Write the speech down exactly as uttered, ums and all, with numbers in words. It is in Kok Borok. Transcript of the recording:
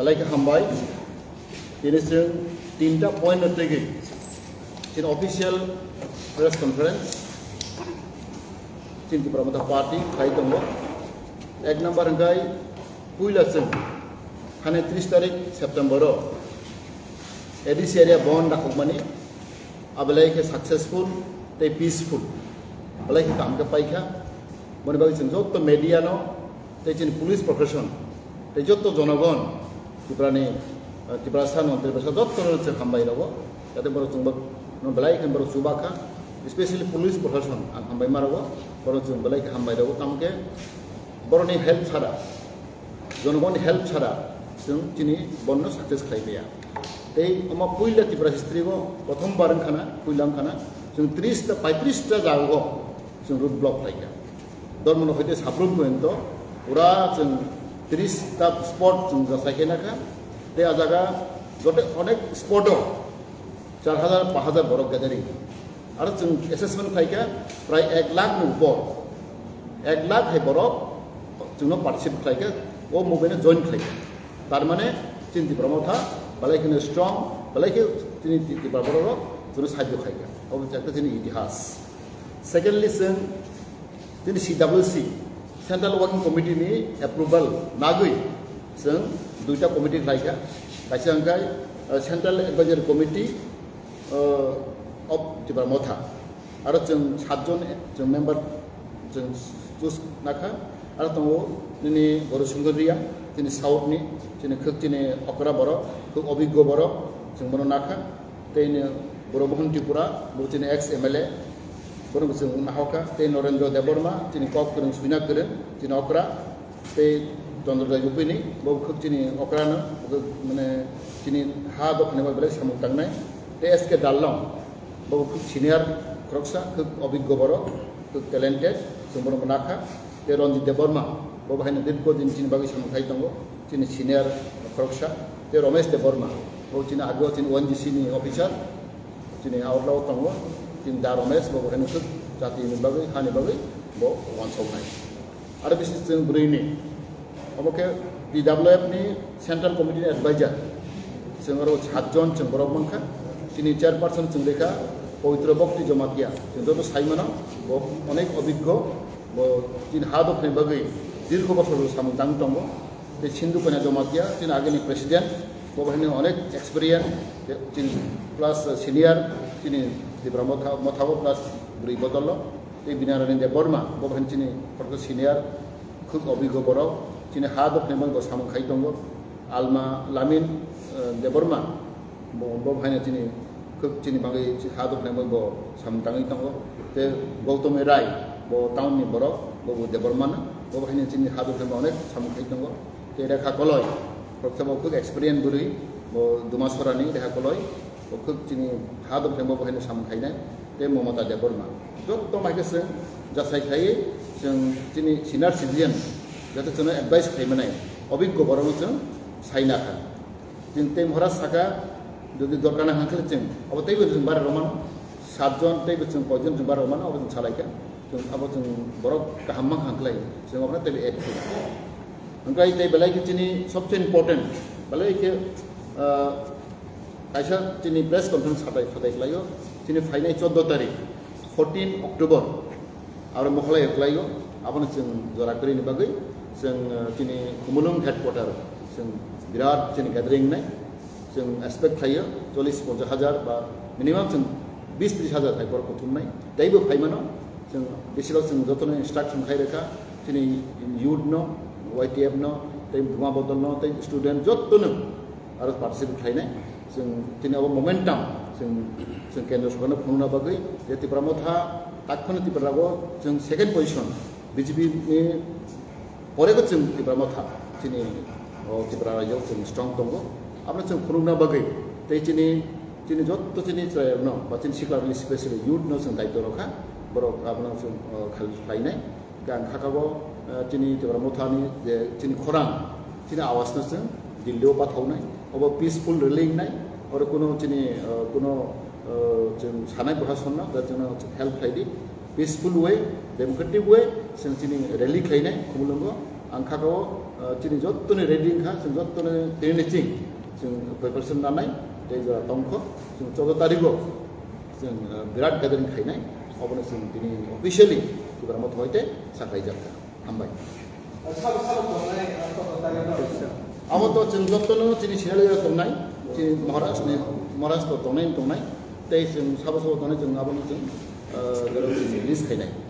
Hai khe hambai. Tini chwng tinta point no twi chini official press conference chini Tipra Motha Party khai tongo. Ek number hwnkhe puila chwng thani tris tarik September o A D C area bon dakhokmani abelai khe successful tei peaceful belai khe kaham khe paikha. Boni bagwi chwng jotto media no tei chini police profession tei jotto jonogon Tiprani, eh, Tiprasa no, Tiprasa jotto no chwng hambai rogo, jate borok chwng bo no belai khe borok chubakha, especially police profession ang hambai ma rogo, borok chwng belai khe hambai rogo, tamo khe borokni help chara, jonogonni help chara chwng chini bonno success khlai maya. Tei omo puila Tripura history o prothom bar wngkhana, puila wngkhana chwng tris ta, paitris ta jaga o chwng road block khlaikha. Dharmanagar hoite Sabrum poyonto pura chwng tris ta spot chwng jasai khe nakha. Tei a jaga jote onek spot o char hajar, pash hajar borok gathering. Aro chwng assessment khlaikha prai ek lakh ni upor. Ek lakh hai borok chwngno participate khlaikha, o movement o join khlaikha. Tar mane chini Tipra Motha belai kheno strong, belai khe chini Tipra borok chwngno sahajyo khlaikha. Obo chakta chini itihas. Secondly, chwng chini C W C, Central Working Committee ni approval nagwi chwng duita committee khlaikha. Kaisa hwnkhe, uh, Central Advisory Committee, uh, of Tipra Motha. Aro chwng satjon chwng member chwng choose nakha. Aro tongo nini Gauri Shankar Reang, chini South ni, chini khwk chini okra borok, khwk obiggo borok, chwng bono nakha. Tei ni Buro Mohon Tripura, bo chini ex M L A, bono bo chwng nahokha. Tei Norendra Debbarma, chini kok kwrwng, swina kwrwng, chini okra. Tei Chandra Dai Bupini, bo khwk chini okra no, bo mane chini ha dophani bai belai samung tangnai. Tei S K Darlong, bo khwk senior khoroksa, khwk obiggo borok, khwk talented, chwng bono nakha. Tei Ranjit Debbarma, bo haino dirgo din chini bagwi samung khai tongo, chini senior khoroksa. Tei Ramesh Debbarma, bo chini ageo chini O N G C ni officer, chini aorlao tongo, chini da Ramesh, bo haino khwk jati ni bagwi, hani bagwi bo wansoknai. Aro bisi chwng bwrwini, obo khe T W F ni Central Committee ni advisor, chwng aro satjon chwng borok mankha. Chini chairperson chwng lekha Pawitro Bhakti Jamatia, chwng joto sai mano, bo onek obiggo, bo chini ha dophani bagwi dirgho bosor samung tang tongo. Tei Sindhu Kanya Jamatia, chini agini president, bo bahini onek experience, chini plus senior, chini Tipra Motha, Mothao plus bwrwi bodolo. Tei Binarani Debbarma, bo bahini chini koto senior, khwk obiggo borok, chini ha dophani bagwi bo samung khai tongo. Alma Lamin, eh, Debbarma, bo, bo haino chini khwk chini bagwi ha dophani bagwi bo samung tangwi tongo. Tei Gautami Rai, bo town ni borok, bo bo Debbarma no, bo haino chini ha dophani bagwi onek samung khai tongo. Tei Rekha Koloi, khoroksa bo khwk experience bwrwi, bo Dumasora ni Rekha Koloi, bo khwk chini ha dophani bagwi bo haino samung khainai. Tei Mamata Debbarma. Jotto mai khe chwng jasai khaiwi chwng chini senior citizen, jate chwngno advice khai manai, obiggo borokno chwng sai nakha. Chwng tei mohora saka, jodi dorkar nang khe chwng abo teibo chwng bare rwmano, satjon teibo chwng koijon chwng bare rwmano, abo chwng salaikha. Chwng abo chwng borok kaham mankha khlai, chwng abono teibo add khlai. Hwnkhe tei belai khe chini sobse important, belai khe, ah, kaisa chini press conference satai satai khlaio, chini phainai chordo tarik, fourteen October, aro mokholai khlaio, abono chwng jora kwrwini bagwi chwng, ah, chini Khumulwng headquarter, chwng birat chini gathering nai, chwng expect khlaio, chollish ponchash hajar ba minimum chwng bis tris hajar hai borok kuthumnai, teibo phaimano, chwng bisilo chwng jotono instruction khai rwkha, chini youth no, Y T F no, tei Buma Bodol no, tei student jotono aro participate khlainai. Chwng chini abo momentum, chwng, chwng Kendra Sorkar no phunukna bagwi, je Tipra Motha, takhwno Tipra rago chwng second position, B J P ni pore bo chwng Tipra Motha, chini, o, Tipra rajyo chwng strong tongo. Abono chwng phunukna bagwi, tei chini, chini jotto chini chwrairokno, ba chini siklarokni specially youth no chwng daityo rwkha, borok abono chwng, o, khal-, khlainai. Ang kha kabo, eh, chini Tipra Mothani je chini khorang, chini awasno chwng Delhi o pathaunai. Obo peaceful rally wngnai. Oro kuno chini, eh, kuno, eh, chwng sanai Prasasonno, da chwngno help khlai di. Peaceful way, democratic way, chwng chini rally khlainai, Khumulwngo. Ang kha o, uh, chini jottoni ready wngkha, chwng jottoni tini ni ching chwng preparation nanai, tei jora tongkho, chwng choudo tarigo chwng, uh, birat gathering khainai, obono chwng tini officially Tipra Motha hoite sakhlaijak kha. Hambai. Abo to chwng jotono chini senior leader tongnai, chini Maharaj ni, Maharaj to tongnai, tongnai, tei chwng sabo sabo tongnai, chwng abono chwng, uh, release khainai.